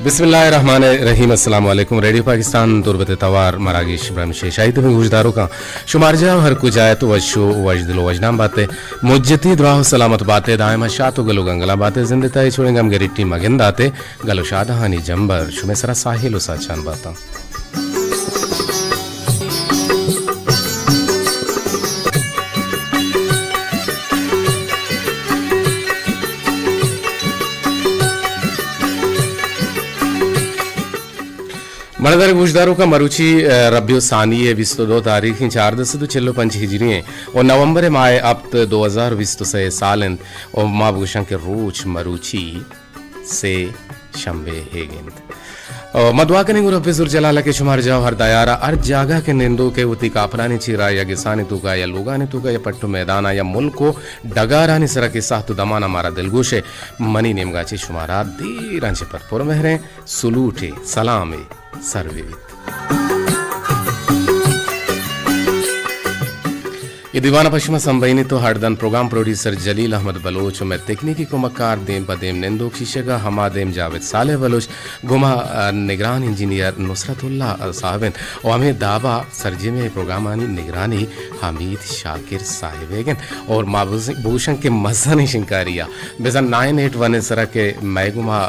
بسم اللہ الرحمن الرحیم۔ السلام علیکم۔ ریڈیو پاکستان تربت توار، مراگش برمش شاہی تمہیں گوشداروکاں۔ شمار جاہ ہر کجا ات، وش و وش دل و وشنام باتے۔ مجتی دعا و سلامت باتے، دائما شات و گل و گنگلاں باتے، زندتا اے چھوڑیں گم گریٹی مگنداتے، گل و شادہانی جمبر شمے سرا ساحل و ساچان باتاں۔ مردار گوشداروکاں، مروچی، ء، ربیع الثانی ء بیست و دو تاریخ ایں، چاردہ سد و چل و پنچ ہجری ایں، و نومبر ماہ ہپت، دو ہزار بیست و سئے سال انت، و ما بگوشاں کہ روچ مروچی سے شمبے ہیگ انت۔ او ما دعا کنیں گوں رب ذوالجلال ء کہ شمار جاہ ہر دیارا ہر جاگہ کہ نندوک ء وتی کاپرانی چیرا یا گسانی توکا یا لوگانی توکا یا پٹ و میدانا یا ملک و ڈگارانی سرا کہ ساہت و دمانا مارا دلگوش ء، منی نیمگا چہ شمارا دیراں چہ پد پر مہریں سلوٹے، سلامے سر بہ بیت۔ اے دیوان ء پہ شما سمبھینیت و ہڈ دنت پروگرام پروڈیوسر جلیل احمد بلوچ و مئے تکنیکی کمکار دیم پہ دیم نندوک شیشگ ء ہما دیم جاوید صالح بلوچ گوما، ء، نگران انجینئر نصرت اللہ صاحب انت و ہمے دابا سرجمیں پروگرامانی نگرانی حمید شاکر صاحب ایگ انت اور ما بز-، بگوشن کہ مزنیں شنکاری ء بزن نائن ایٹ ون ء سرا کہ مئے گوما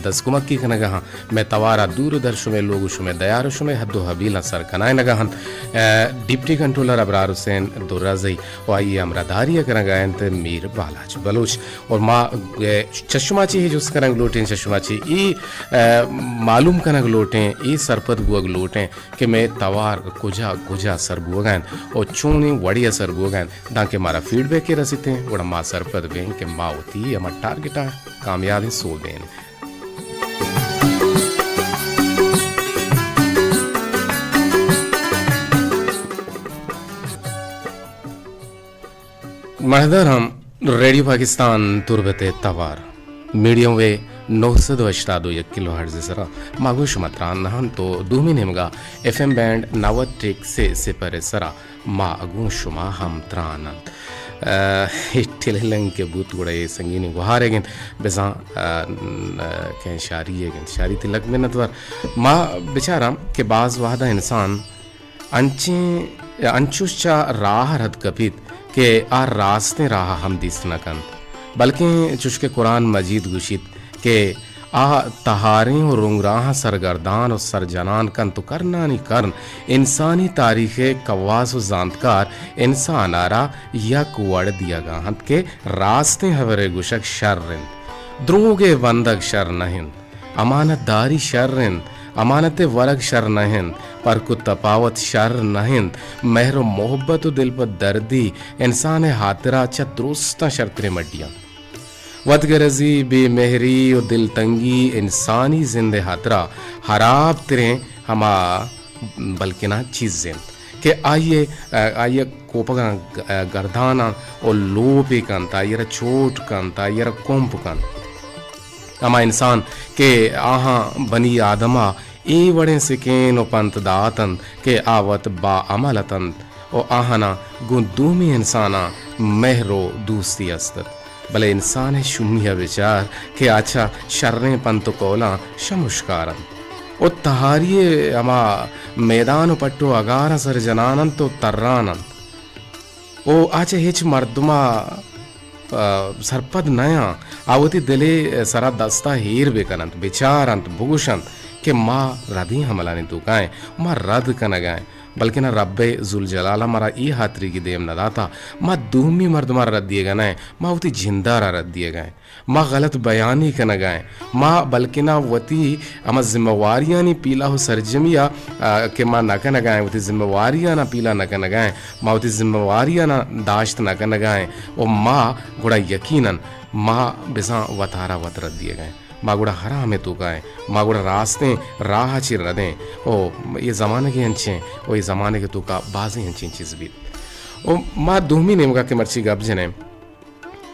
دست کمکی کنگ ء ہاں۔ مئے توار ء دور ء در شمئے لوگ و شمئے دیار و شمئے حد و حبیلاں سر کنائینگ ء انت۔ ء، ڈپٹی کنٹرولر ابرار حسین درازئی و آئی ء ہمراہداری ء کنگ ء انت میر بالاچ بلوچ۔ اور ما، ء، چہ شما چی ہی جست کنگ لوٹیں، چہ شما چی ای، ء، معلوم کنگ لوٹیں، ای سرپد بوگ لوٹیں کہ مئے توار کجا کجا سر بوگ ء انت و چونیں وڑے ء سر بوگ ء انت، دانکہ مارا فیڈ بیک رسیتیں، گڑا ما سرپد بیں کہ ما وتی ہما ٹارگٹ ء کامیابیں سوبین۔ مہدار ہم ریڈیو پاکستان تربت ء توار میڈیم ویو نو سد و ہشتاد و یک کلو ہرٹز ء سرا ما گوں شما تران نہ انت تو دومی نیمگا ایف ایم بینڈ نود ٹک سے سپر ء سرا ما گوں شما ہم تران انت۔ ء، اے ٹللنگ کہ بوت گڑا اے سنگینیں گوہارے گنت، بزاں، ء، ن-، کہیں شاری ئے گنت، شاری تلک منتوار۔ ما بچاراں کہ باز وہدا انسان انچیں، انچوش چہ راہ رد کپیت کہ آ راستیں راہ ہم دیست نہ کنت، بلکیں چوش کہ قرآن مجید گوشیت کہ آ تہاریں و رونگراہاں سرگردان و سرجنان کنت و کرنانی کرن انسانی تاریخ ء کواس و زانتکار انسان ء را یک وڑ دیگا انت کہ راستیں ہبرے گوشگ شر انت، دروگے بندگ شر نہ انت، امانت داری شر انت، امانت ء ورگ شر نہ انت، پرک و تپاوت شر نہ انت، مہر و محبت و دل پہ دردی انسان ء ہاترا چہ درستاں شرتریں مڈی انت۔ وتگرزی، بے مہری و دلتنگی انسانی زند ء ہاترا ہراب تریں ہما بلکنا چیز انت کہ آئی ء، آئی ء کوپگاں گ-، گرداناں و لوپے کنت، آئی ء را چوٹ کنت، آئی ء را کمپ کنت۔ ہما انسان کہ آہاں بنی آدم ء اے وڑیں سکین و پنت دات انت کہ آ وت با عمل اتنت و آہاناں گوں دومی انساناں مہر و دوستی است ات۔ بلے انسان ء شومی ء بچار کہ آ چہ شریں پنت و قولاں شمشکار انت و تہاری ء ہما میدان و پٹ و اگاراں سر جنان انت و تران انت و آ چہ ہچ مردم ء، ء، سرپد نیاں۔ آ وتی دل ء سرا دست ء ایر بہ کن انت، بچار انت، بگوش انت کہ ما ردیں عملانی توکا ایں، ما رد کنگا ایں۔ بلکنا رب ء ذوالجلال ء مارا اے ہاتریگی دیم نہ داتا، ما دومی مردماں رد دیگا نہ ایں، ما وتی جندارا رد دیگا ایں، ما غلط بیانی کنگا ایں، ما بلکنا وتی ہما ذمہ واریانی پیلہ و سرجمی ء، آ، کہ ما نہ کنگا ایں، وتی ذمہ واریانا پیلہ نہ کنگا ایں، ما وتی ذمہ واریانا داشت نہ کنگا ایں و ما گڑا یقیناً ما بزاں وتارا وت رد دیگا ایں۔ ما گڑا حرام ء توکا ایں، ما گڑا راستیں راہ ء چہ ردیں۔ او اے زمانگ انچیں، او اے زمانگ ء توکا بازیں انچیں چیز بیت۔ او ما دومی نیمگا کہ مرچی گپ جنیں،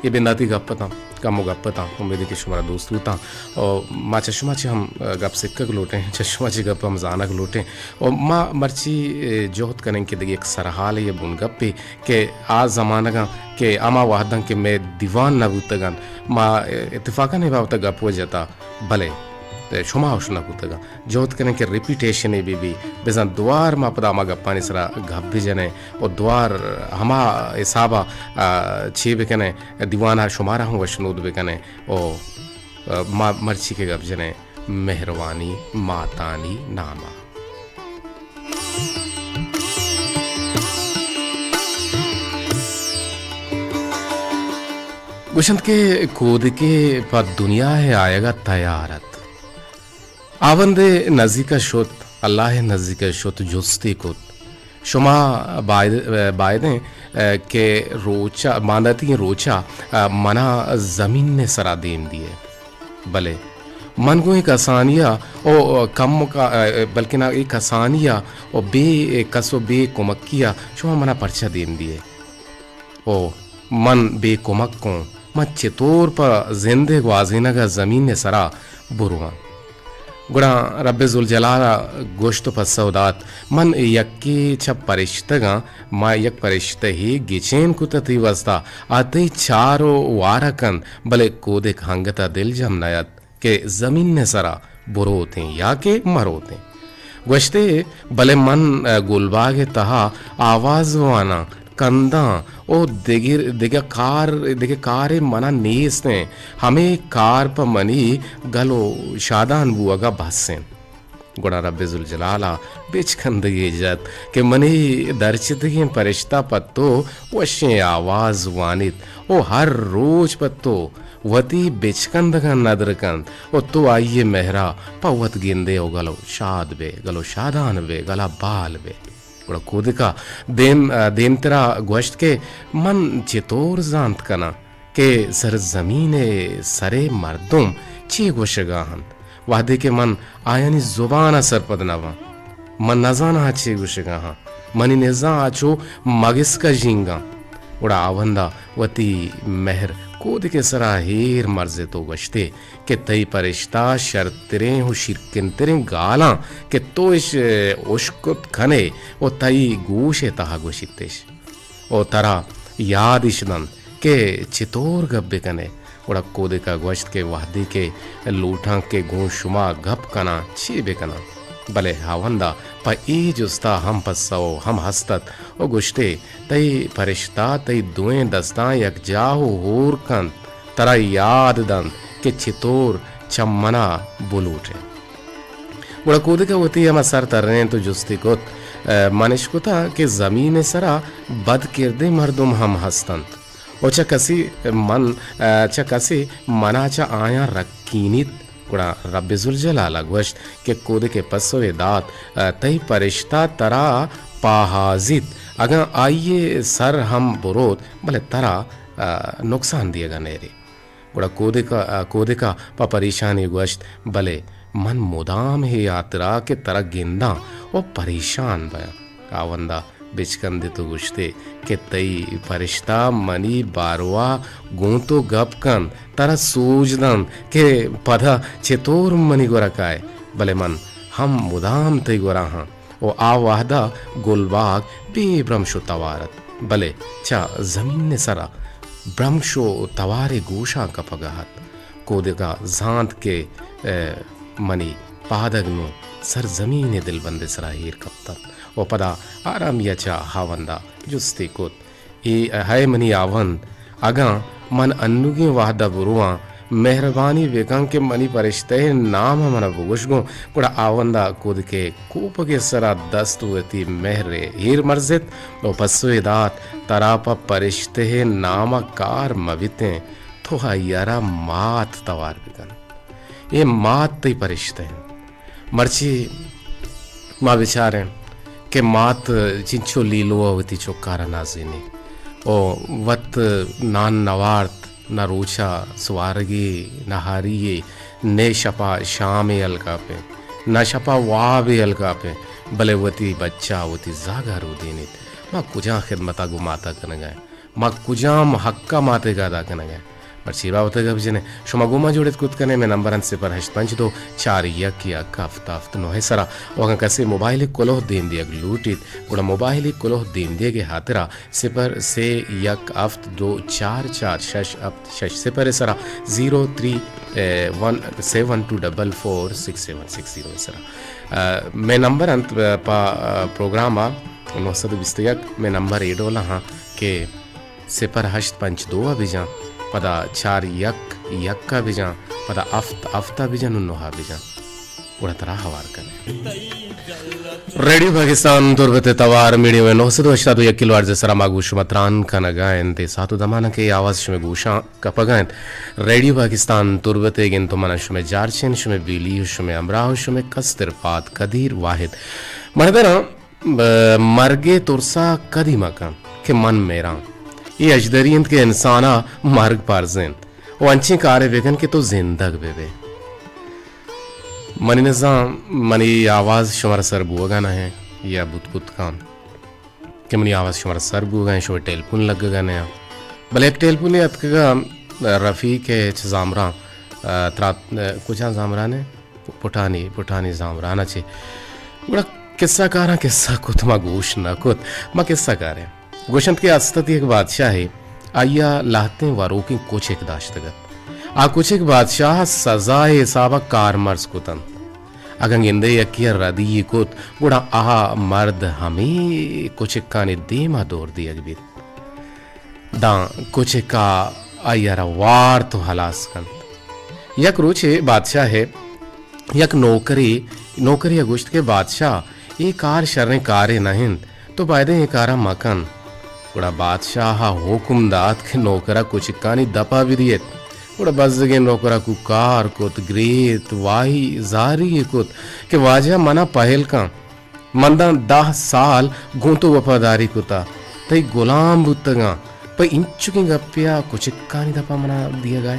اے بنداتی گپ اتاں، کمو گپ اتاں، امیدیں کہ شمارا دوست بوتاں۔ او ما چہ شما چہ ہم گپ سکگ لوٹیں، چہ شما چہ گپ ہم زانگ لوٹیں۔ او ما مرچی جہد کنیں کہ دگہ یک سرحالے یا بنگپے کہ آ زمانگاں کہ ہما وہداں کہ مئے دیوان نہ بوتگ انت، ما اتفاقاً اے بابت ء گپ و جتا، بلے شما ہوش نہ کتگاں۔ جہد کنیں کہ ریپیٹیشنے بہ بی، بزاں دوار ما پدا ہما گپانی سرا گپ بجنیں و دوار ہما حسابا، آ، چے بکنیں، دیوانا شمارا ہم وشنود بکنیں و، آ، ما مرچی کہ گپ جنیں مہروانی ماتانی ناما۔ گوشنت کہ کودکے پہ دنیا ء آیگ ء تیار ات۔ ہاوند ء نزیک ء شت، اللہ ء نزیک ء شت، جستے کت، شما باید، باید انت کہ روچ ء، بانداتیگیں روچ ء منا زمین ء سرا دیم دیئے۔ بلے من گوں اے کسانی ء او کم کا-، بلکنا اے کسانی ء او بے کس و بے کمکی ء شما منا پرچا دیم دیئے؟ او من بے کمک اوں، من چتور پہ زند ء گوازینگ ء زمین ء سرا برواں؟ گڑا رب ذوالجلال ء گوشت و پسو دات، من یکے چہ پرشتگاں، ما یک پرشتہے گچین کتہ تئی واستا، آ تئی چار و وار ء کنت، بلے کودک ہنگت ء دلجم نہ ات کہ زمین ء سرا بروتیں یا کہ مروتیں۔ گوشتے، بلے من، ء، گلباگ ء تہا آواز واناں، کنداں او دگر، دگہ کار، دگہ کارے منا نیست انت۔ ہمے کار پہ منی گل و شادان بوگ ء بس انت۔ گڑا رب ذوالجلال ء بچکندگے جت کہ منی درچتگیں پرشتہ پہ تو وشیں آواز وانیت و ہر روچ پہ تو وتی بچکندگاں ندر کنت و تو آئی ء مہرا پہ وت گندے و گل و شاد بے، گل و شادان بے، گلا بال بے۔ گڑا کودکا دیم، دیمترا گوشت کہ من چطور زانت کناں کہ سرزمین ء سرے مردم چے گوشگا انت، وہدے کہ من آیانی زبان ء سرپد نہ باں؟ من نزاناں آ چے گوشگا آں، منی نزاں آ چو مگسک ء ژینگاں۔ گڑا ہاوندا وتی مہر کودک ء سرا ہیر مرزت و گوشتے کہ تئی پرشتہ شرتریں و شیرکنتریں گالاں کہ تو اش اشکت کنے و تئی گوش ء تہا گوشیتش۔ و ترا یاد اش دنت کہ چطور گپ بکنے۔ گڑا کودک ء گوشت کہ وہدے کہ لوٹاں کہ گوں شما گپ کناں، چے بکناں؟ بلے ہاوندا پہ اے جستا ہم پسہ و ہم ہست ات و گوشتے، تئی پرشتہ تئی دوئیں دستاں یکجاہ و ہور کنت، ترا یاد دنت کہ چطور چہ منا بلوٹ ئے۔ گڑا کودک ء وتی ہما سر ترینت و جستی کت، ء، من اشکتہ کہ زمین ء سرا بدکردیں مردم ہم ہست انت و چہ کسی من، ء، چہ کسی منا چہ آیاں رکینیت؟ گڑا رب ذوالجلال ء گوشت کہ کودک ء پسو ء دات، ء، تئی پرشتہ ترا پاہازیت، اگاں آئی ء سر ہم بروت، بلے ترا، ء، نقصان دیگ ء نیری۔ گڑا کودک ء، کودک ء پہ پریشانی گوشت، بلے من مدام ہے ہاترا کہ ترا گنداں و پریشان بیاں۔ ہاوندا بچکندت و گوشتے کہ تئی پرشتہ منی باروا گوں تو گپ کنت، ترا سوج دنت کہ پدا چطور منی گورا کائے، بلے من ہم مدام تئی گورا ہاں۔ و آ وہدا گلباگ بے برمش و توار ات، بلے چہ زمین ء سرا برمش و توارے گوشاں کپگا ات۔ کودکا زانت کہ، ء، منی پادگ نوں سرزمین ء دلبند ء سرا ایر کپتنت و پدا آرامی ء چہ ہاوندا جستی کت۔ اے، ہئے منی ہاوند، اگاں من انوگیں وہد ء برواں، مہربانی بکن کہ منی پرشتہ ء نام ء من ء بگوش گوں۔ گڑا ہاوند ء کودک ء کوپگ ء سرا دست وتی مہر ء ایر مرزت و پسوے دات، ترا پہ پرشتہ ء نام ء کار مہ بیتیں، تو آئی ء را مات توار بکن۔ اے مات تئی پرشتہ انت۔ مرچی ما بچاریں کہ مات چنچو لیلو ء وتی چکارا نازینی و وت نان نوارت، نہ روچا سوارگے، نہ ہاریے، نئے شپا شامے الکاپیں، نہ شپا وابے الکاپیں، بلے وتی بچا وتی زاگا رودینیت۔ ما کجام خدمتا گوں ماتا کنگا ایں؟ ما کجام حق ء مات ء ادا کنگ ء؟ مرچی بابت ء گپ جنیں۔ شما گوں ما جوڑ ات کت کن ئے، مئے نمبر انت صفر ہشت پنچ دو چار یک یک ہفت ہفت نو ء سرا۔ و اگاں کسے موبائل ء کلوہ دیم دیگ لوٹ ایت، گڑا موبائل ء کلوہ دیم دیگ ء ہاترا صفر سے یک ہفت دو چار چار شش ہفت شش صفر ء سرا، زیرو تھری اے، ون، سیون ٹو ڈبل فور سکس سیون سکس زیرو ءِ سرا۔ اے، مئے نمبر انت، اے، پہ، اے، پروگرام ءَ نو سد ءُ بیست ءُ یک، مئے نمبر اے ڈول ءَ ہاں کہ صفر ہشت پنچ دو ءَ بجاں، پدا چار یک یک ءَ بجاں، پدا ہفت ہفت ءَ بجاں، نو نو ءَ بجاں۔ گڑا ترا ہوار کنیں۔ ریڈیو پاکستان تربت ءِ توار میڈیم ویو نو سد ءُ ہشتاد ءُ یک کلو ہرٹز ءِ سرا ما گوں شما تران کنگ ءَ انت۔ اے ساعت ءُ دمان ءَ کہ اے آواز شمئے گوشاں کپگ ءَ انت، ریڈیو پاکستان تربت ءِ گند ءُ من ءَ شمئے جارچین، شمئے بیلی ءُ شمئے ہمراہ ءُ شمئے کستر پاد قدیر واحد۔ مردراں ب-، مرگ ءِ ترس ءَ کدی مکن کہ من میراں۔ اے اژدری انت کہ انسان ءَ مرگ پرز انت ءُ انچیں کارے بکن کہ تو زندگ بہ بئے۔ منی نزاں منی آواز شمارا سر بوگ ءَ نہ انت یا بوت کت کنت کہ منی آواز شمارا سر بوگ ءَ انت، شمئے ٹیلیفون لگگ ءَ نہ انت۔ بلے یک ٹیلیفونے اتکگ ءَ رفیق ءِ چہ زامران، ءَ، ترا، ءَ، کجا زامران ءَ؟ پٹانی، پٹانی زامران ءَ چہ۔ گڑا کسہ کاراں کسہ کت، ما گوش نہ کت۔ ما کسہ کاریں۔ گوشنت کہ است ات یک بادشاہے، آئی ءَ لہتیں وروکیں کچک داشتگ ات۔ آ کچک بادشاہ ءَ سزا ءِ حساب ءَ کارمرز کت انت۔ اگاں گندئے یکے ءَ ردی یے کت، گڑا آ مرد ہمے کچکانی دیم ءَ دور دیگ بیت۔ داں کچک ءَ آئی ءَ را وارت ءُ ہلاس کنت۔ یک روچے بادشاہ ءِ یک نوکرے، نوکرے ءَ گوشت کہ بادشاہ، اے کار شریں کارے نہ انت، تو بایدیں اے کار ءَ مکن۔ گڑا بادشاہ ءَ حکم دات کہ نوکر ءَ کچکانی دپ ءَ بدیت۔ گڑا بزگیں نوکر ءَ کوکار کت، گریت، واہی زاری یے کت کہ واجہ، من ءَ پہل کن۔ من داں دہ سال گوں تو وپاداری کتا، تئی گلام بوتگاں، پہ اینچکیں گپے ءَ کچکانی دپ ءَ من ءَ دیگ ءَ ئے؟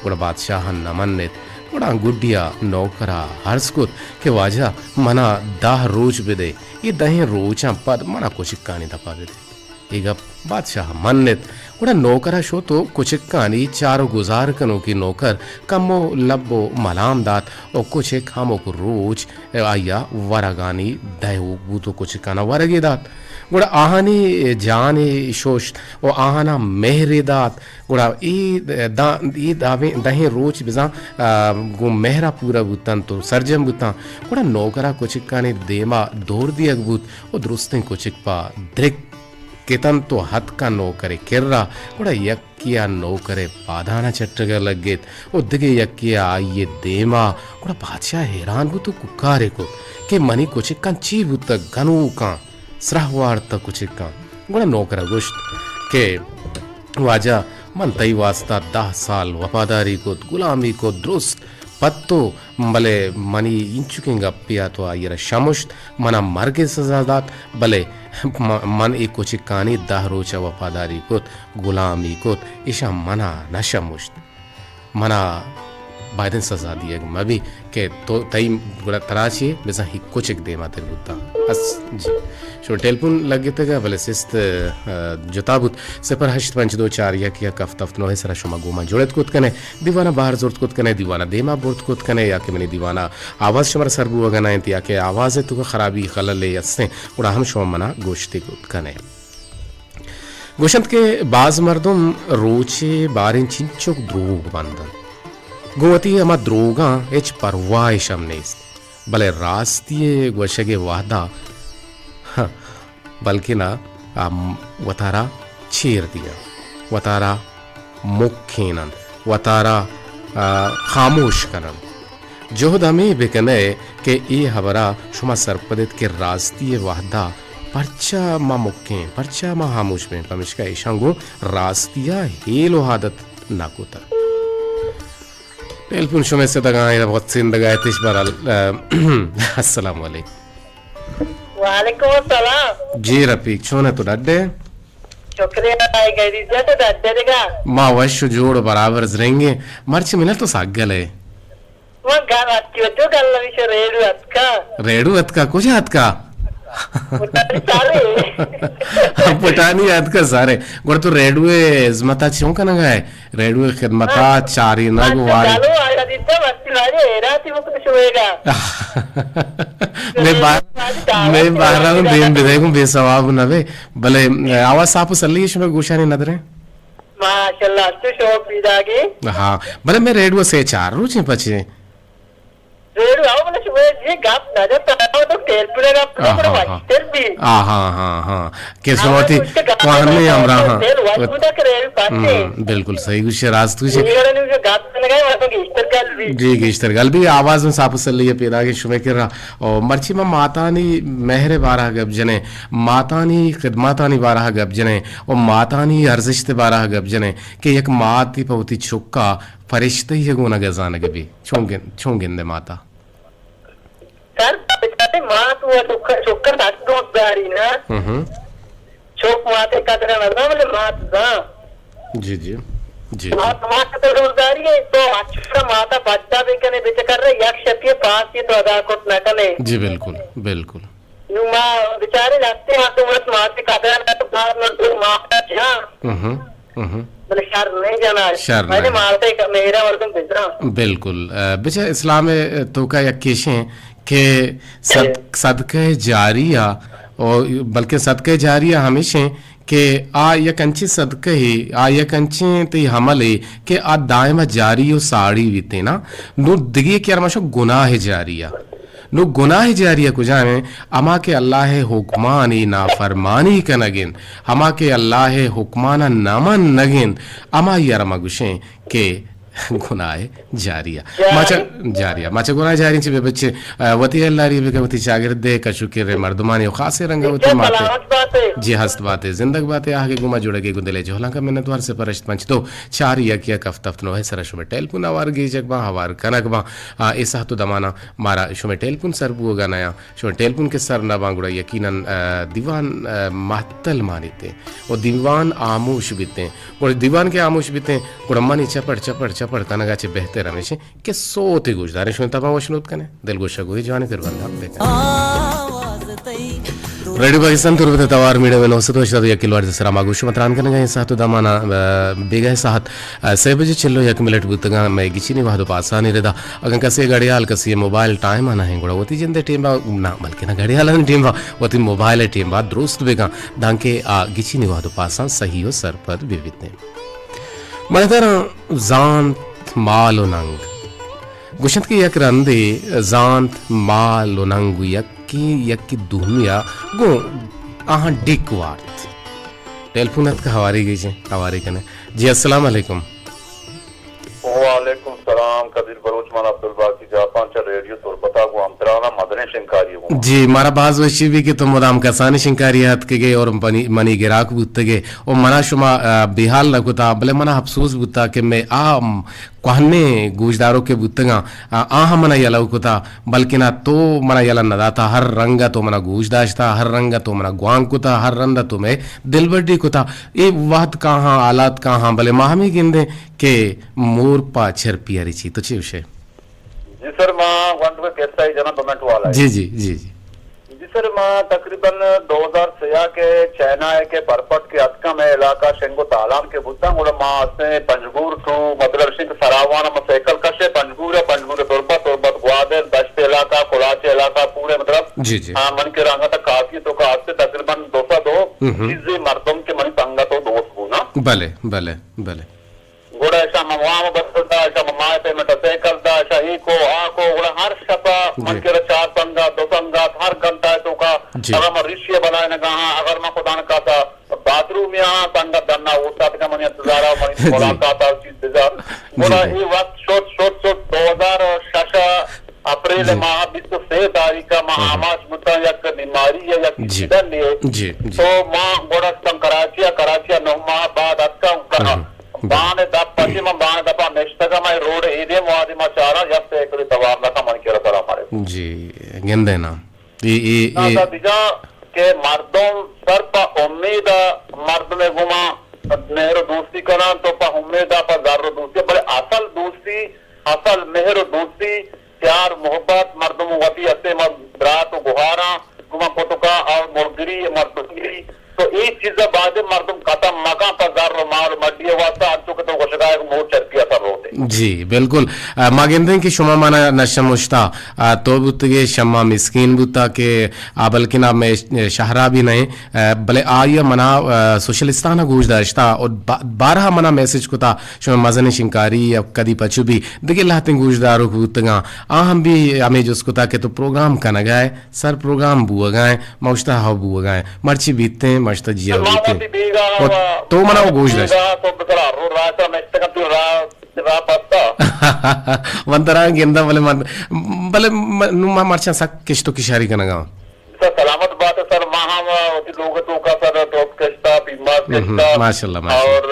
گڑا بادشاہ ءَ نہ منت۔ گڑا گڈی ءَ نوکر ءَ عرض کت کہ واجہ، من ءَ دہ روچ بدئے، اے دہیں روچاں پد من ءَ کچکانی دپ ءَ بدئے۔ اے گپ بادشاہ ءَ منت۔ گڑا نوکر ءَ شت ءُ کچکانی چار ءُ گزار کنوکیں نوکر کمو لب ءُ ملام دات ءُ کچک ہمک روچ آئی ءَ ورگانی دئیوک بوت ءُ کچکان ءَ ورگے دات۔ گڑا آہانی جانے ششت ءُ آہان ءَ مہرے دات۔ گڑا اے داں، اے دابیں، دہیں روچ بزاں، آ، گوں مہر ءَ پورا بوتنت ءُ سرجم بوتاں۔ گڑا نوکر ءَ کچکانی دیم ءَ دور دیگ بوت ءُ درستیں کچک پہ درک کتنت ءُ اتکاں نوکر ءِ کرا۔ گڑا یکے ءَ نوکر ءِ پادان ءَ چٹگ ءَ لگت ءُ دگہ یکے ءَ آئی ءِ دیم ءَ۔ گڑا بادشاہ حیران بوت ءُ کوکارے کت کہ منی کچکاں چی بوتگ، گنوکاں، سرہ وارتگ کچکاں۔ گڑا نوکر ءَ گوشت کہ واجہ، من تئی واستا دہ سال وپاداری کت، گلامی کت، درست پہ تو، بلے منی اینچکیں گپے ءَ تو آئی ءَ را شمشت، من ءَ مرگ ءِ سزا دات، بلے م-، من اے کچکانی دہ روچ ءَ وپاداری کت، گلامی کت، ایشاں من ءَ نہ شمشت۔ من ءَ بایدیں سزا دیگ مہ بیت کہ تو، تئی، گڑا ترا چے بزاں ہی کچک دیم ءَ تر بوتاں۔ اس، جی۔ شما ٹیلیفون لگتگ ءَ، بلے سست، آ، جتا بوت۔ صفر ہشت پنچ دو چار یک یک ہفت ہفت نو ءِ سرا شما گوں ما جڑت کت کن ئے۔ دیوان ءَ بہر زرت کت کن ئے، دیوان ءَ دیم ءَ برت کت کن ئے، یا کہ منی دیوان ءَ آواز شمارا سر بوگ ءَ نہ انت، یا کہ آواز ءِ توکا خرابی خللے استیں، گڑا ہم شما من ءَ گوشتے کت کن ئے۔ گوشنت کہ باز مردم روچے باریں چنچک دروگ بندنت۔ گوں وتی ہما دروگاں ہچ پرواہ اش ہم نیست، بلے راستی ءِ گوشگ ءِ وہدا، ہاں، بلکنا آ م-، وتارا چیر دیاں، وتارا مکیننت، وتارا، آ، خاموش کننت۔ جہد ہمے بکن ئے کہ اے ہبرا شما سرپد ات کہ راستی ءِ وہدا پرچا ما مکیں، پرچا ما ہاموش بیں، پمیشکا ایشاں گوں راستی ءَ ہیل و عادت نہ کتگ۔ ٹیلیفون شمئے ستگاں، اے وقت سندگ ءَ اتش بہرحال۔ السلام علیکم۔ وعلیکم السلام۔ جی رفیق، چون ئے تو، ڈڈ ئے؟ شکریہ، اے گریزہ تو ڈڈ ئے دگہ؟ ما وش و جوڑ و برابر زرنگیں۔ مرچی منل تو ساگل ئے۔ من گل اتکی و تو گل نمیشه ریڈو اتکا۔ ریڈو اتکا، کجا اتکا؟ پٹانی سارے۔ پٹانی اتکا سارے۔ گڑا تو ریڈو ءِ ہزمتا چون کنگا ئے؟ ریڈو ءِ خدمتا ہاں۔ چارینگ و ہاں، وارینگ۔ گالو آیا دیتا، وقتی واری ایراتی مکت شویگا۔ مئے بار-، مئے بارا ہوں دیم بدے گوں بے ثواب نہ بے۔ بلے آواز صاف و سلی شمئے گوشانی ندریں؟ ماشاءاللہ، تو شوق پیدا گے۔ ہاں، بلے میں ریڈیو سے چار روچیں پچے۔ ریڈیو آؤ، بلے شما یہ گپ نہ جاتا، تو ٹیلیفون گپ نہ، ہاں، بڑا ہاں، ہاں۔ وشتر بھی۔ ہاں، ہاں، ہاں، ہاں۔ کہ ہاں، شما وتی اس کے گپ کوہنی نہ ہمراہ، ہاں۔ دل وش بوتا کہ ریڈیو پاتے۔ ہم، بالکل صحیح گوشے، راست گوشے۔ یہ ریڈیو جو گپ نہ گئے، وہ تو گیشتر گل بھی۔ جی، گیشتر گل بھی، آواز میں صاف و سلی پیدا کہ شما کر رہا۔ او مرچی ما ماتانی مہر بارہ گپ جنے، ماتانی خدماتانی بارہ گپ جنے، او ماتانی ارزشت بارہ گپ جنے کہ یک ماتی پہ وتی چکا فرشتہ ہی گونگ ء زانگ بی۔ چون گن-، چون گندے ماتا؟ سر، بچارے مات و چکر، چکر سک دوست داری نا۔ ہم ہم۔ چک مات قدر نہ زان، بلے مات زان۔ جی، جی۔ جی، جی۔ مات، مات تو دوست داری ہے، تو اچھا ماتا بچہ بکنے، بچکر رہے، یک شپی پاس یہ تو ادا کت نہ کنے۔ جی، بالکل، بالکل۔ نو ما بیچارے لگتے ہیں تو مت ماتے قدر نہ تو بعد میں تو ماتا جان۔ ہم ہم۔ ہم۔ بلے شر نہیں جانا۔ شر میں نے نہیں۔ مارتے کا میرا مردم بزرا۔ بالکل۔ ا، بچہ اسلام ء توکا یک کیشیں کہ صد-، صدقہ جاریہ او بلکہ صدقہ جاریہ ہمیشیں کہ آ یک انچیں صدقہ ہے، آ یک انچیں تی عمل ہے کہ آ دائم جاری و ساڑی بیتے نا۔ نو دگے کہ ارمشو گناہ جاریہ۔ نو گناہ جاریہ کجا ہیں؟ ہما کہ اللہ ء حکمانی نافرمانی کنگ انت، ہما کہ اللہ ء حکمانا نہ منگ انت، ہمائی ء را ما گوشیں کہ گناہ جاریہ۔ جاری۔ ما چہ، جاریہ۔ ما چہ گناہ جاری چہ بہ بچے، ا، وتی اللہ ری بکن، وتی چاگرد ء کشوکر ء مردمانی و خاصیں رنگ ء وتی ماتے۔ سلامت باتے۔ جی ہست باتے، زندگ باتے، آہگے گما جوڑگے گندلے جہلانکا منتوار۔ صفر ہشت پنچ دو چار یک یک ہفت ہفت نو ء سرا شمے ٹیلیفون آوار گیجگ باں، ہوار کنگ باں۔ آ، اے ساعت و دمانا مارا شمئے ٹیلیفون سر بوگا نیاں۔ شمئے ٹیلیفون کہ سر نہ باں گڑا یقیناً، آ، دیوان، آ، مہتل مانیت و دیوان آموش بیت۔ گڑا دیوان کہ آموش بیت، گڑا منی چپڑ، چپڑ، چپڑ کنگا چہ بہتر ہمیش کہ سوتے گوشداریں شمئے تباں وشنود کنے۔ دلگوشا گوئی جوانی پر بندہ بکن۔ ریڈیو پاکستان تربت توار میڈیم نو سد و ہشتاد و یک کلو ہرٹز سرا ما گوش متران کنگا ایں۔ ساعت و دمانا، آ، بیگہ ساعت ء سے بجے چل و یک منٹ بوتگاں۔ مئے گچینی وہد و پاسانی ردا اگاں کسے گڑیال، کسے موبائل ٹائم ء نہ انت، گڑا وتی جند ء ٹیم ء نہ، بلکہ نہ گڑیالانی ٹیم ء، وتی موبائل ء ٹیم ء درست بگاں، دانکہ آ گچینی وہد و پاساں صحیح و سرپد بہ بیتیں۔ مہدراں زانت مال و ننگ گوشنت کہ یک رندے زانت مال و ننگ و یکی، یکی دومی ء گوں آہاں ڈیک وارت۔ ٹیلیفون اتک، ہوارے گیجیں، ہوارے کنیں۔ جی، السلام علیکم۔ وعلیکم سلام قدیر بلوچ، من عبدالباقی جاپان چہ ریڈیو تربتا گوں ہمترانا مدنیں شنکاری گوں۔ جی، مارا باز وشی بی کہ تو مدام کسانی شنکاری اتکگے اور منی، منی گراک بوتگے اور منا شما، آ، بیحال نہ کتا، بلے منا افسوس بوتا کہ میں آ کوہنیں گوشداروکے بوتگاں، آ، آہاں منا یلہ کتا، بلکنا تو منا یلہ نہ داتا، ہر رنگا تو منا گوش داشتا، ہر رنگا تو منا گوانک کتا، ہر رندا تو مئے دلبڈی کتا۔ اے وہد کاہاں، حالات کاہاں، بلے ما ہمے گندیں کہ مور پہ چرپی ء رچی۔ تو چے گوشے؟ جی سر، ما گونڈو کے قصہ ہی جنم دو منٹ والا ہے۔ جی، جی، جی، جی۔ جی سر، ما تقریباً دو ہزار سیاہ کے چائنا ہے کے برپٹ کے اتکا میں علاقہ شنگو تالان کے بوتا، گڑا ما اسے پنجگور ٹو، مطلب شنگ سراوان، ما سائیکل کشے پنجگور ہے، پنجگور تربت، تربت گوادر، دشت علاقہ، کلاچ علاقہ، پورے مطلب، جی، جی۔ ہاں، من کے رنگا تا کافی تو کا آتے تقریباً دو سو دو ہم ہم۔ چیزیں مردم کے منی سنگت و دوست بونا۔ بلے، بلے، بلے۔ گڑا اشاں من وام بس دا، اشاں من ماہ پہ موٹر سائیکل دا، اشاں ای کو، آ کو، گڑا ہر شپا جی۔ من کرا چار سنگت، دو سنگت، ہر گھنٹہ توکا، جی۔ اگر من ریشی بلائے نگاہاں، اگر من خدا نہ کہتا باتھ روم یا سنگت دنا اوستا تکا منی انتظارا، منی جی۔ ملاقات اور چیز بزار۔ جی، گڑا جی۔ ای وقت شد، شد، شد، دو ہزار شش اپریل جی۔ ماہ بیست و سے تاریخ ما ہم۔ آماچ بوتاں یک بیماری یا یک جی۔ ایکسیڈنٹ ہے۔ جی، جی۔ تو ما گڑا اتکاں کراچی، کراچی نو ماہ بعد اتکاں گڑا ہم۔ بان دپ پچے من بان دپا نشتگا، ما روڈ ایدے موادی ما چارا یک سائیکل توار لکا من کرا سلام علیکم۔ جی، گندے نا۔ اے، اے، اے۔ دادا بجا کہ مردم سر پہ امید مردم گما مہر و دوستی کنان تو پہ امید پہ زر و دوستی، بلے اصل دوستی، اصل مہر و دوستی، پیار محبت، مردم وتی ہستے ما برات و گہاراں گما کتکا اور ملگری، مردمگری، تو اے چیزا بعد مردم ختم مکان پہ زر و مال و مڈی واسطہ، انچو کہ تو گوشگا ہے کہ مور چرپی اثر روتے۔ جی، بالکل۔ آ، ما گندیں کہ شما منا نشمشتا، آ، تو بوتگے، شما مسکین بوتا کہ آ بلکنا مئے شہرا بھی نئیں، آ، بلے آئی منا، آ، سوشلستان گوش داشتا اور با-، بارہا منا میسج کتا، شما مزن شنکاری یا کدی پچو بھی دگہ لہتیں گوش داروک بوتگاں، آ ہم بھی ہمیں جست کتا کہ تو پروگرام کنگا ہے، سر پروگرام بوگا ہے، ما اشتا ہو بوگا ہے، مرچی بیتیں، ما اشتا جیا بیتیں۔ اور تو منا وہ گوش داشت۔ من ترا گنداں، بلے من، بلے من، نوں ما مرچاں سک کشت و کشاری کنگا۔ سر سلامت بات ہے سر، ما ہم وتی لوگ توکا سر ٹوپ کشتا، پیماز کشتا۔ ماشاءاللہ، ماشاءاللہ۔ اور،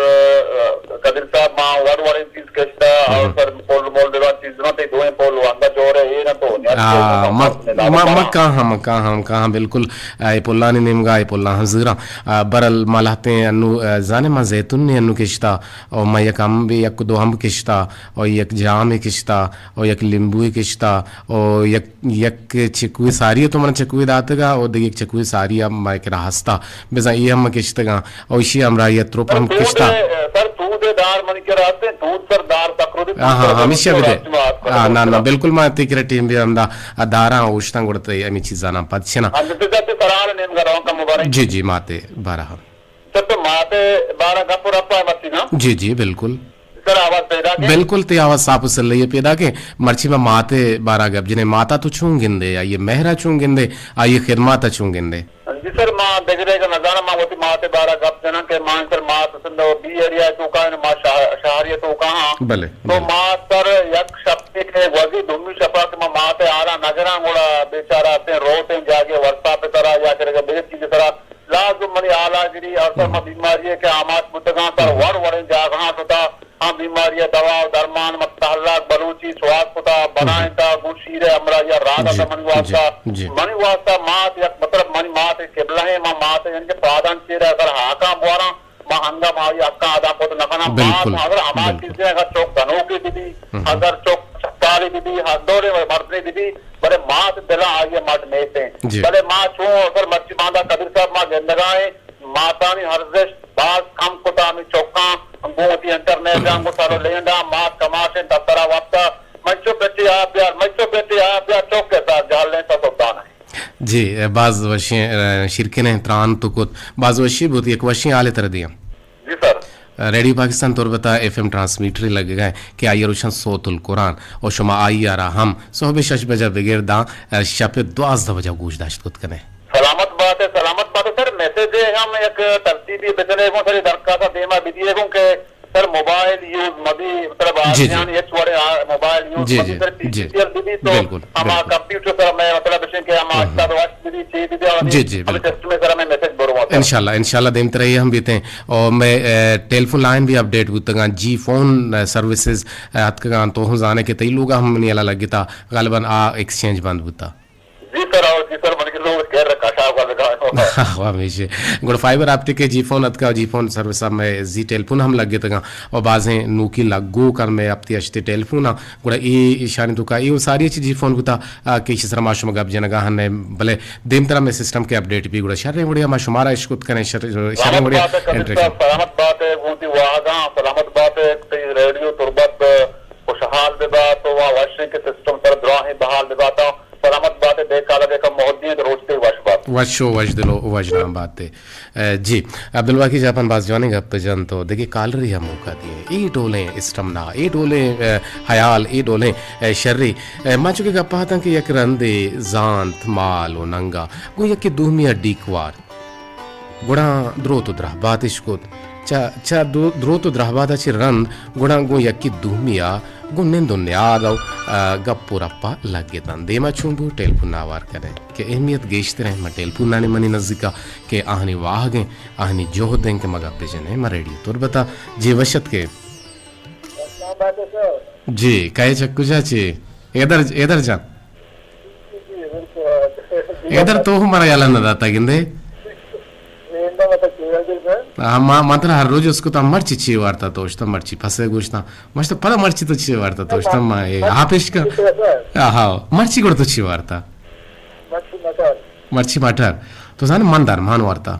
آ، قدیر صاحب ما وڑ وڑیں چیز کشتا، اور سر پول مول دیوان چیز نہ تئی دوئیں پول وانگا جوڑے اے نہ تو نیت آ، کو ما، ما، ما کاہاں، ما کاہاں، ما کاہاں، بالکل، آ، اے پلانی نیمگا، اے پلاں ہم زیراں۔ آ، برل ما لہتیں انو، آ، زانے ما زیتون نے انو کشتا، او ما یک امب، یک دو امب کشتا، او یک جامے کشتا، او یک لیمبوے کشتا، او یک، یک چکوے ساری تو من چکوے داتگا، او دگہ یک چکوے ساری ہم ما کرا ہستا۔ بزاں اے ہم کشتگاں، او اشی ہمراہی ء تروپ ہم کشتا۔ سر، دود دار منی کرا ہستیں، دود سر دار تکرو دی، ہاں، ہاں، ہمیشہ بدے۔ ہاں، نا، نا، بالکل ما تی کرا ٹیم بھی ہمدا داراں اوشتاں گڑتے ہمیں چیزاں پد چنا۔ ہاں، جتے جتے سرال نیم گھروں کا مبارک۔ جی، جی، ماتے بارہ۔ سر، تو ماتے بارہ گپ رپا ہے متی نا؟ جی، جی، بالکل۔ سر، آواز پیدا کے؟ بالکل، تی آواز صاف و سلئی پیدا کے۔ مرچی ما ماتے بارہ گپ جنے، ماتا تو چون گندے، آئیے مہرا چون گندے، آئیے خدماتا چون گندے؟ جی سر، ما دگرے کا نزاناں، ما وتی مات ء بارہ گپ جناں کہ ما سر مات سندھ و بی ایریا ء توکا، ما شہ-، شہری ء توکا ہاں۔ بلے، تو بلے۔ ما سر یک شپے کہ گوزی، دومی شپا کہ ما مات ء حالا نگراں، گڑا بیچارہ اتیں روتیں جاگے ورسا پہ سرا یا کہ دگہ چیز سرا لازم منی حالا گری اور سر ما بیماری ء کہ آماچ بوتگاں سر وڑ وڑیں جاگہاں شتا۔ آ بیماری ء دوا و درمان مطلب ہلاک بلوچی سوات کتا، بنائینتا، گوں شیر ء ہمراہی ء راہ داتا منی واسطہ۔ منی واسطہ مات یک مطلب منی مات قبلہ ہیں، ما مات یعنی کہ پادان چیر اگر ہاکاں بواراں، ما ہنگا ما آئی حقاں ادا کت نہ کناں۔ مات اگر ہما چیزیں اگر چوک دنوکے بی بی، اگر چوک چکالے بی بی، ہر دورے مردے بی بی، بلے مات دلاں آئی ء مٹ میتیں۔ بلے ما چون اگر مرچی باندا قدیر صاحب ما گندگائیں، ماتانی ارزشت باز کم کتا، ہمے چکاں گوں وتی انٹرنیٹ ء گوں سر و لینڈ ء مات کماش انت، افسرا وپتا، منچو پٹی آپ بیار، منچو پٹی آپ بیار، چک ء سر جہل انت، سبدان انت۔ جی، باز وشیں، ا، شیرکنیں تران تو کت، باز وشی بوت، یک وشیں حالے تر دیاں۔ جی سر۔ ریڈیو پاکستان تربت ء ایف ایم ٹرانسمیٹر لگگا کہ آئی ء روشن صوت القرآن و شما آئی ء را ہم صحب شش بجہ بگر داں، ا، شپ دوازدہ بجہ گوش داشت کت کنے۔ سلامت بات ئے، سلامت بات ئے۔ سر، میسج ء ہم یک ترتیبے بجنے گوں، سر، اے درخواست ء دیما بدیے گوں کہ سر، موبائل یوز مبی، مطلب، جی، جی۔ آدمیانی ہچ وڑے آ، موبائل یوز جی، مبی، جی، سر، پی جی۔ سی سی ایل بی بی تو جی، بالکل۔ ہما کمپیوٹر سر میں، مطلب، اشیں کہ ہما ہم، ہم۔ اچھا تو وقت بی بی، چی بی بی، جی، جی، ہمیں بالکل۔ سسٹم سر ہمیں میسج برو آتا۔ انشاءاللہ، انشاءاللہ دیم ترے ہم بیتے ہیں۔ اور میں، اے، ٹیلیفون لائن بھی اپڈیٹ بوتگاں، جی فون، اے، سروسز، اے، اتکگاں، تو ہم زانے کہ تئی لوگا ہم منی الا لگتا، غالباً آ ایکسچینج بند بوتا۔ جی سر، او جی سر، بلکہ لوگ کہہ رہا کاشا ہوا لگا۔ ہوا ہمیشہ۔ گڑا فائبر آپٹک ء جی فون اتکا، جی فون سروس ء مئے زی ٹیلیفون ہم لگتگاں و بازیں نوکی لگوک ہم مئے ہپتی ہشتے ٹیلیفون ء۔ گڑا اے ایشانی توکا اے و ساری چی جی فون بوتا، آ، کہ ایشی سرا ما شما گپ جنگا ہن، بلے دیمترا مئے سسٹم کے اپڈیٹ بی گڑا شریں وڑیا ما شمارا اشکت کنیں، شر-، شریں وڑیا انٹریکشن۔ سلامت بات ہے، گوں تی واہگاں، سلامت بات ہے، تی ریڈیو تربت خوشحال بہ بات و وشیں کہ سسٹم سر دراہیں بحال بہ بات۔ سلامت بات ئے، دے کالگ ء کم مہدی انت، روچ تئی وش بات۔ وش و وشدل و وژنام بات ئے۔ اے، جی، عبدالباقی جاپان باز جوانیں گپ جنت و دگہ کالری ہم موقع دیئے۔ اے ڈولیں اسٹم نا، اے ڈولیں، اے، حیال، اے ڈولیں، اے، شری۔ اے، ما چونکہ گپ اتاں کہ یک رندے زانت، مال و ننگا گوں یکے دومی ء ڈیک وارت۔ گڑا دروت و درہبات اش کت۔ چہ، چہ دو-، دروت و درہبات ء چہ رند گڑا گوں یکے دومی ء گوں نند و نیاد ء، آ، گپ و رپ ء لگ اتنت۔ دیما چون بو ٹیلیفون ء ہوار کنیں کہ اہمیت گیشتر انت۔ من ٹیلیفونانی منی نزیک ء کہ آہانی واہگ انت، آہانی جہد انت کہ ما گپ بجنیں، ما ریڈیو تربت ء جی وش اتکے۔ جی، کئے چہ کجا چے؟ ایدر، ایدر جان۔ ایدر تو ہم مارا یلہ نہ داتا گندے۔ ہاں، ما، ما ترا ہر روز اس کو تا مرچی چی وارتا تو اشتا مرچی پسے گوشتا۔ مشتا پدا مرچی تو چی وارتا تو اشتا ما اے ہاں پیش کا۔ ہاں، مرچی گڑ تو چی وارتا؟ مرچی مٹر۔ تو زانے من درمان وارتا۔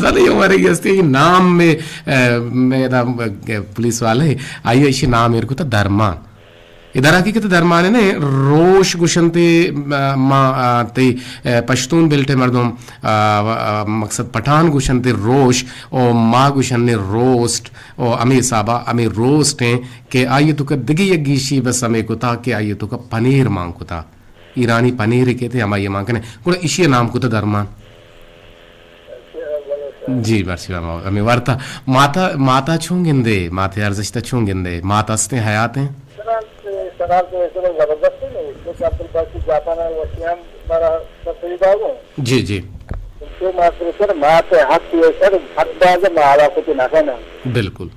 زانے یو مارے گستے نام میں، اے، میں دا، اے، پولیس والے، آئیو ایشی نام ایر کتا درمان۔ اے در حقیقت درمان نے، روش گوشنتے، آ، ما، آ، تے، اے، پشتون بیلٹ مردم، آ، آ، مقصد پٹھان گوشنتے روش، او ما گوشن نے روسٹ، او ہمے حسابا ہمے روسٹ ہیں کہ آئیے تو کا دگی یک گیشی بس ہمے کتا کہ آئیے تو کا پنیر مان کتا۔ ایرانی پنیر کہتے ہمائی مان کنے۔ گڑا ایشی نام کتا درمان۔ جی، مرسی بابا، ہمیں وارتا۔ ماتا، ماتا چون گندے؟ ماتے ارزشتا چون گندے؟ ماتا ہستیں، حیات ہیں؟ سلام، سلام تو ایسے زبردست ہے، اس کو کیا پر باقی جاپان ہے، وشیام ہمارا سفری باغ ہے۔ جی، جی۔ تو ماتے سر، ماتے حق یہ سر، حق باز ہے، مارا کچھ نہ کہنا۔ بالکل۔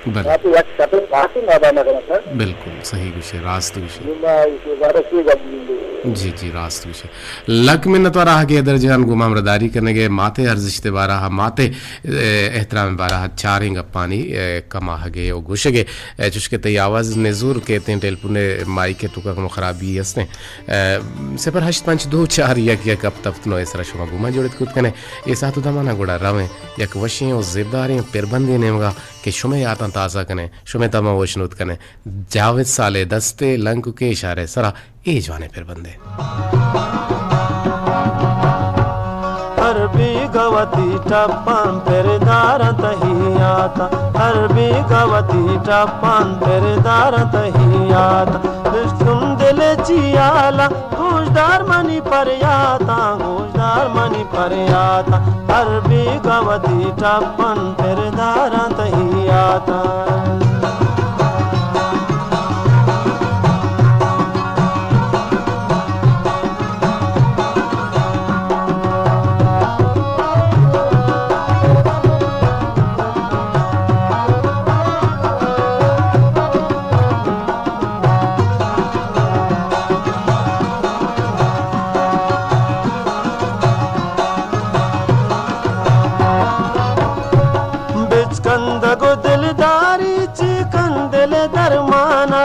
بلے۔ ماتے یک سفر باقی نہ بنا کہنا سر۔ بالکل، صحیح گوشے، راست گوشے۔ یہ میں اس بارے سے گپ نہیں۔ جی، جی، راست گوشے۔ لک منت وارا آگے حیدر جان گوں ما ہمراہداری کنگے، ماتے ارزشت بارا، ماتے، اے، احترام بارا چاریں گپانی، اے، کماہگے و گوشگے۔ اے، چوشکہ تئی آواز نزور کیتیں، ٹیلیفون مائک توکا کنو خرابی ہستیں۔ اے، صفر ہشت پنچ دو چار یک یک ہپت ہپت نو سرا شما گوں ما جوڑت کت کنے۔ اے ساعت و دمانا گڑا رویں یک وشیں و زیبداریں پربندے نیمگا کہ شمے یاتاں تازہ کنیں، شمے تما وشنود کنیں۔ جاوید صالح دستے لنککے اشارے سرا اے جوانیں پربندے۔ ہر بیگہ وتی ٹپاں پر داراں تہی یاتاں، ہر بیگہ وتی ٹپاں پر داراں تہی یاتاں۔ بشکن دل چی حالاں، گوشدار منی پریاتاں، گوشدار منی پریاتاں۔ ہر بیگہ وتی ٹپاں پر داراں تہی یاتاں۔ بچکندگ و دلداری چی کن دل درمانا۔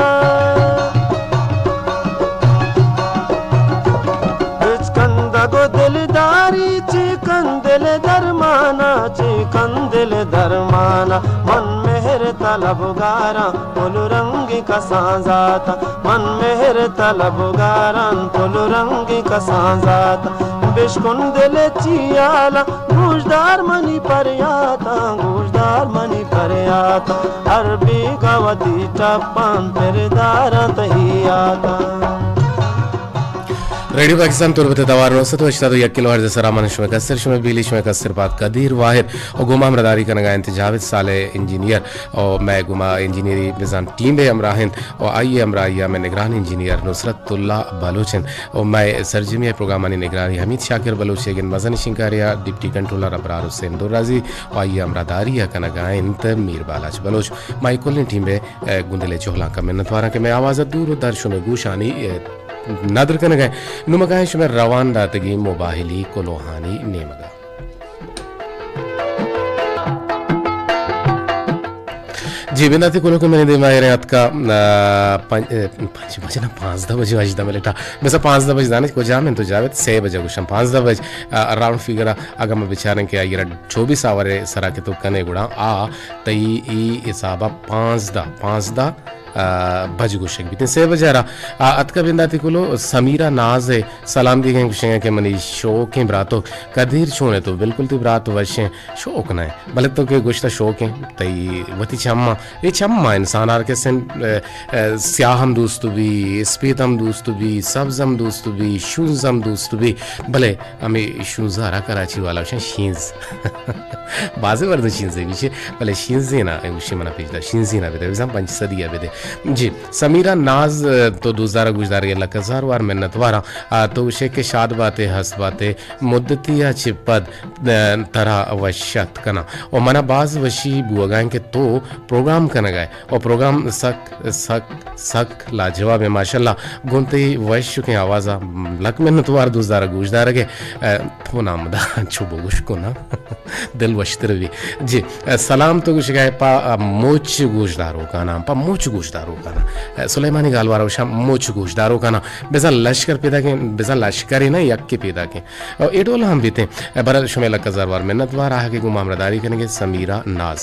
بچکندگ و دلداری چی کن دل درمانا، چی کن دل درمانا۔ من مہر طلبگاراں پل رنگی کساں زاتاں، من مہر طلبگاراں پل رنگی کساں زاتاں۔ بشکن دل چی حالاں، گوشدار منی پریاتاں، گوشدار منی پریاتاں۔ ہر بیگہ وتی ٹپاں پر داراں تہی یاتاں۔ ریڈیو پاکستان تربت توار نو سد و ہشتاد و یک کلو ہرٹز سرا من شمے کستر، شمے بیلی، شمے کستر پاد قدیر واحد و گوں ما ہمراہداری کنگا انت جاوید صالح انجینئر و مئے گوں ما انجینئری بزاں ٹیم بے ہمراہ انت و آئی ہمراہی میں نگران انجینئر نصرت اللہ بلوچ انت و مئے سرجمی پروگرامانی نگرانی حمید شاکر بلوچ ء گند مزن شنکاری ء ڈپٹی کنٹرولر ابرار حسین درازی و آئی ہمراہداری ء کنگا انت میر بالاچ بلوچ۔ مئے کلیں ٹیم بے، اے، گوں دل ء چہلانک ء منتواراں کہ مئے آواز ء دور و در شمئے گوشانی، اے، ندر کنگ ء۔ نوں ما کائیں شمئے روان داتگیں موبائلی کلوہانی نیمگ ء۔ جی، بنداتی کلوہ کہ منی دیما ایریں اتکا، آ، پنج، اے، پنچ بجے نا، پانزدہ بجے و ہژدہ منٹ ء۔ بس پانزدہ بج دانے کجام انت تو جاوید؟ سے بجے گوشاں، پانزدہ بج، آ، راؤنڈ فگر ء اگاں ما بچاریں کہ آئی را چوبیس آور ء سرا کہ تو کنے گڑا آ تئی ای حساب ء پانزدہ، پانزدہ، آ، بج گوشگ بیتیں۔ سے بج ء را، آ، اتکا بنداتی کلو سمیرا ناز ء سلام دیگیں گوشگ ء کہ منی شوکیں براتو قدیر چون ء تو؟ بالکل تئی برات وشیں، شوک نہ، بلے تو کہ گوشتہ شوکیں تئی وتی چماں، اے چماں انسان ہر کس ء، ء، سیاہ ہم دوست بی، اسپیت ہم دوست بی، سبز ہم دوست بی، شونز ہم دوست بی، بلے ہمے شونزا را کراچی والا گوشن شینز۔ بازیں مردم شینزے گوشی، بلے شینزے نا، گوشی منا پیش دار، شینزے نا بدے، بزاں پنچ سدی ء بدے۔ جی، سمیرا ناز، تو دوزدار گوشدار لک ہزار وار منت واراں۔ آ، تو گوشے کہ شاد باتے، ہست باتے، مدتی ء چہ پد، ء، ترا وش ات کناں۔ و منا باز وشی بوگا انت کہ تو پروگرام کنگا ئے۔ و پروگرام سک، سک، سک لاجواب ہے، ماشاءاللہ۔ گوں تئی وشکیں آوازا لک منت وار دوزدار گوشدارگ ء۔ ء، تو نام دا چو بگوش کنا۔ دل وشتر بی۔ جی، ء، سلام تو گوشگا ئے پا، ء، مچ گوشداروکاناں، پا مچ گوشدار داروکانا۔ سلیمانی گالوارا گوشاں مچ گوشداروکانا۔ بزاں لشکر پیداکیں، بزاں لشکرے نہ، یکے پیداکیں۔ او اے ڈول ہم بیتیں۔ برحال شمئے لک ہزار وار منت وار، آہگے گوں ما ہمراہداری کنگے سمیرا ناز۔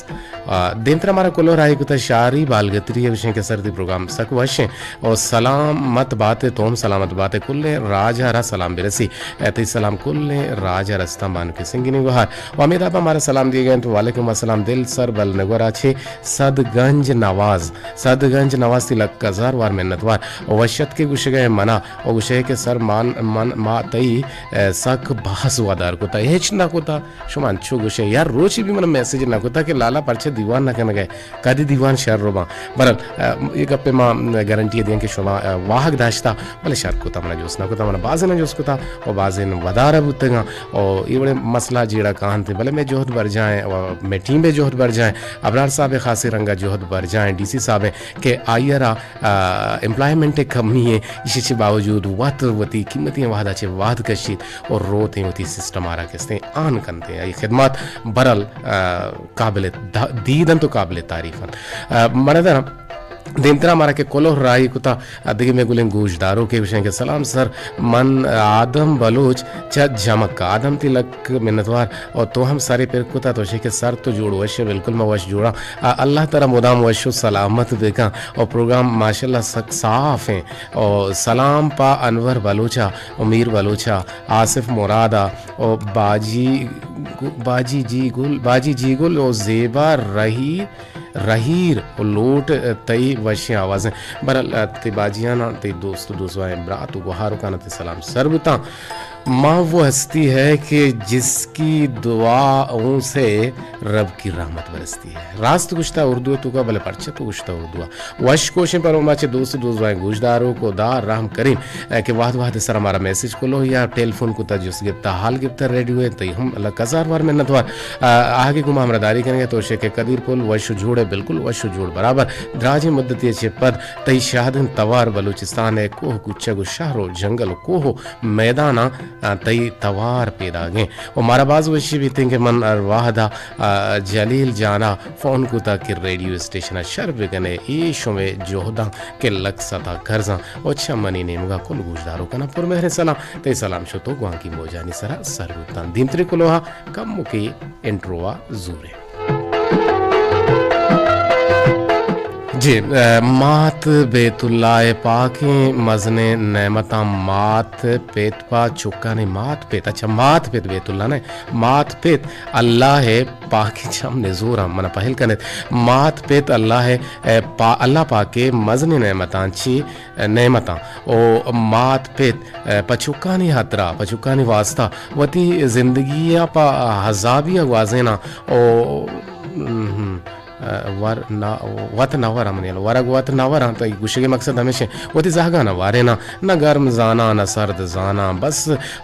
آ، دیمترا مارا کلوہ راہی کتا شاری بالگتری ء گوشیں کہ سر تئی پروگرام سک وش ایں۔ او سلامت باتے، تو ہم سلامت باتے، کلیں راج ء را سلام برسی۔ اے تئی سلام کلیں راج ء رستاں بانک سنگینی گوہار۔ و ہمے دابا مارا سلام دیگ ء انت، وعلیکم السلام دل سر بل نگورا چے سد گنج نواز، سد گنج نواز تئی لک ہزار وار منت وار۔ و وش اتکے گوشگ ء منا، و گوشے کہ سر مان، من، ما تئی، اے، سک باز ودار کتا، ہچ نہ کتا۔ شما انچو گوشے، یار روچے بھی منا میسج نہ کتا کہ لالا پرچہ دیوان نہ کنگے، کدی دیوان شر رو باں۔ برحال، اے، اے گپے ما گارنٹی دیاں کہ شما، اے، واہگ داشتا، بلے شر کتا منا جست نہ کتا، منا بازینا جست کتا و بازین ودارا بوتگاں و اے وڑیں مسئلہ جیڑا کاہنت، بلے مئے جہد برجائیں و مئے ٹیم ء جہد برجائیں، ابرار صاحب ء خاصیں رنگا جہد برجائیں، ڈی سی صاحب ء کہ آئی ء را، آ، ایمپلائمنٹ ء کمی ء، ایشی چہ باوجود وت وتی قیمتی وہدا چہ وہد کشیت و روتیں وتی سسٹم ء را کستیں آن کنتیں، آئی خدمات برحال، آ، قابل د-، دید انت و قابل تعریف انت۔ آ، منا دانا دیمترا مارا کہ کلوہ راہی کتا، آ، دگہ مئے گلیں گوشداروکے گوشیں کہ سلام سر، من آدم بلوچ چہ جمک، آدم تئی لک منتوار، او تو ہم سرے پر کتا، تو شے کہ سر تو جوڑ وش ئے، بالکل ما وش جوڑاں۔ آ، اللہ ترا مدام وش و سلامت بکن۔ او پروگرام ماشاءاللہ سک صاف ایں۔ او سلام پہ انور بلوچا، او میر بلوچا، آصف مرادا، او باجی گو-، باجی جی گل، باجی جی گل او زیبا رہی، رہیر او لوٹ تئی وشیں آوازیں۔ برحال تئی باجیانا، تئی دوست و دوزواہیں برات و گوہارکانا تئی سلام سر بوتاں۔ ماں وہ ہستی ہے کہ جس کی دعاؤں سے رب کی رحمت برستی ہے۔ راست گوشتا اردو توکا، بلے پرچہ تو گوشتا اردو ء۔ وش کوشیں پر ما چہ دوست و دوزواہیں گوشداروک و دار رحم کریم، اے، کہ وہد وہد سرا مارا میسج کلوہ یا ٹیلیفون کتا، جست گپتا، حال گپتا، ریڈیو ء تئی ہم لک ہزار وار منت وار۔ آ، آہگے گوں ما ہمراہداری کنگے تو شے کہ قدیر پل وش و جوڑ ئے، بالکل وش و جوڑ برابر۔ دراجیں مدتے چہ پد تئی شاہدیں توار بلوچستان ء کوہ کوچگ و شہر و جنگل و کوہ و میداناں، آ، تئی توار پیداگیں۔ و مارا باز وشی بیتیں کہ من ہر وہدا، آ، جلیل جانا فون کتا کہ ریڈیو اسٹیشنا شر بکنے، اے شمے جہداں کہ لک ستا کرزاں۔ و چہ منی نیمگا کل گوشداروکانا پر مہریں سلام۔ تئی سلام شتو گوانکی موجانی سرا سر بوتاں۔ دیمتری کلوہا کمکے انٹرو ء زوریں۔ جی، اے، مات بیت اللہ ء پاکیں مزنیں نعمتاں، مات پت پا چکانی مات پت، اچھا، مات پت بیت اللہ نہ، مات پت اللہ ء پاکیں چم نزوراں، منا پہل کنت۔ مات پت اللہ ء، اے، پا-، اللہ پاک ء مزنیں نعمتاں چی نعمتاں۔ او مات پت، اے، پہ چکانی ہاترا، پہ چکانی واسطہ وتی زندگی ء پہ ہزابی ء گوازیناں۔ او، ہم، اے، ور نہ، وت نہ وراں منی ہیال ء۔ ورگ وت نہ وراں، تئی گوشگے مقصد ہمیش انت۔ وتی زہگاں نہ واریناں، نہ گرم زاناں، نہ سرد زاناں، بس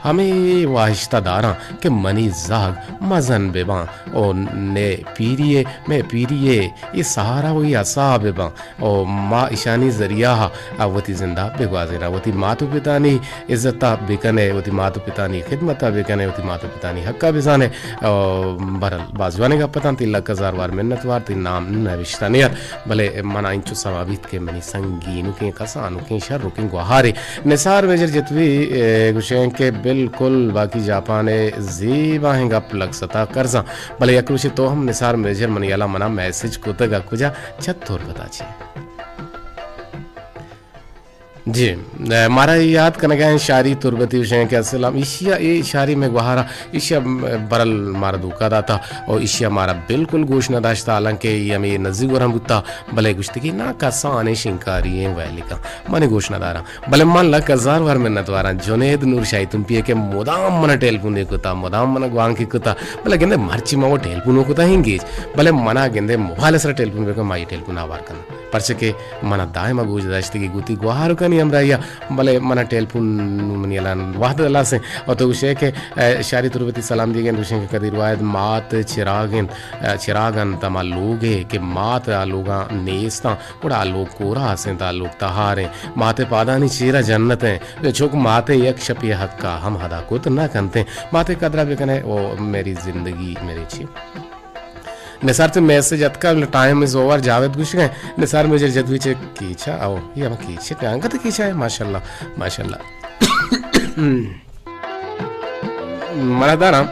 ہمے واہشتہ داراں کہ منی زہگ مزن بہ باں۔ او نے پیری ء، مئے پیری ء، اے سہارا و اے عصا بہ باں۔ او ما ایشانی ذریعہ ء وتی زند ء بگوازیناں، وتی مات و پتانی عزت ء بکن ئے، وتی مات و پتانی خدمت ء بکن ئے، وتی مات و پتانی حق ء بزان ئے۔ او برحال باز جوانیں گپ اتاں، تئی لک ہزار وار منت وار، تئی نام نبشتہ نیت، بلے منا انچو سما بیت کہ منی سنگینکیں، کسانکیں، شرکیں گوہارے نثار میجر جتوئی، اے، گوشیں کہ بالکل باقی جاپان ء زیباہیں گپ لک ستا کرزاں۔ بلے یک روچے تو ہم نثار میجر منی ہیالا منا میسج کتگ ء کجا؟ چہ تربت ء چہ۔ جی، اے، مارا یاد کنگا ہیں شاری تربتی گوشیں کہ السلام، ایشیا اے شاری میں گوہارا، ایشیا برحال مارا دھوکا داتا، او ایشیا مارا بالکل گوش نہ داشتا، حالانکہ اے ہمیں نزدیک گورم بوتا، بلے گوشتی کہ نا کسانیں شنکاری ہیں ویلکا، منے گوش نہ دارا۔ بلے من لک ہزار وار منت واراں۔ جنید نور شاہی تمپی ء کہ مدام منا ٹیلیفون ء کتا، مدام منا گوانکی کتا، بلے گندے مرچی ما وہ ٹیلیفون ء کتا انگیج، بلے منا گندے موبائل ء سرا ٹیلیفون بکن، ما یہ ٹیلیفون آوار کناں، پرچہ کہ منا دائما گوش داشتگی گوتی گوہارکانی ہمراہیا، بلے منا ٹیلیفون نوں منی الان وہد ہلاس ہیں۔ اور تو گوشے کہ، اے، شاری تربتی سلام دیگیں دوشیں کہ قدیر واحد مات چراغ انت، اے، چراغ انت ہما لوگے کہ مات آ لوگاں نیستاں۔ گڑا آ لوگ کورا ہست انت، آ لوگ تہار انت۔ مات ء پادانی چیرا جنت انت۔ چک مات ء یک شپے حقا ہم ادا کت نہ کنت انت۔ مات ء قدرا بکن ئے، او میری زندگی، میری چی؟ نثار، تئی میسج اتکا، ٹائم از اوور، جاوید گوشگا۔ نثار میجر جتوئی چہ کیچا، او، یہ ہم کیچے پہ انگت کیچا ہے، ماشاءاللہ، ماشاءاللہ۔ منا داراں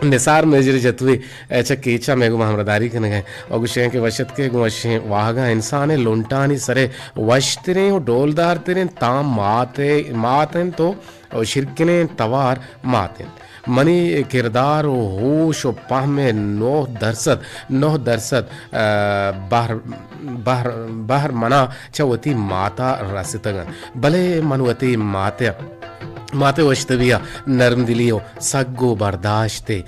نثار میجر جتوئی، اے، چہ کیچا مئے گوما ہمراہداری کنگا ایں۔ او گوشگا ایں کہ وش اتکے گوں وشیں واہگاں، انسان ءِ لنٹانی سر ءَ وشتریں و ڈولدارتریں تام مات ءِ، مات انت و و شیرکنیں توار مات انت۔ منی کردار و ہوش و پہم ءِ نوہ درسد، نوہ درسد، آ، بہر، بہر، بہر منا چہ وتی ماتا رستگ انت۔ بلے من وتی مات ءِ، مات ءِ وشتبی ءَ نرم دلی و سگ و برداشت ءِ،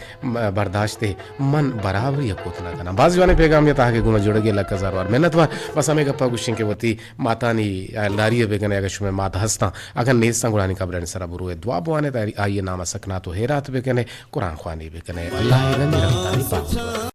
برداشت ءِ من برابری ءَ کت نہ کناں۔ باز جوانیں پیغامے ات، آہگے گوما جڑگے لک ہزار وار منت وار۔ بس ہمے گپا گوشیں کہ وتی ماتانی ہیالداری ءَ بکنے، اگاں شمئے مات ہستاں، اگاں نیستاں گڑا آنی قبرانی سرا بروئے دعا بوانے، آئی ءِ نام ءَ سکنات و ہیرات بکنے، قرآن خوانی بکنے۔ اللہ ءِ گنجیں رحمتانی پاہوٹ بات۔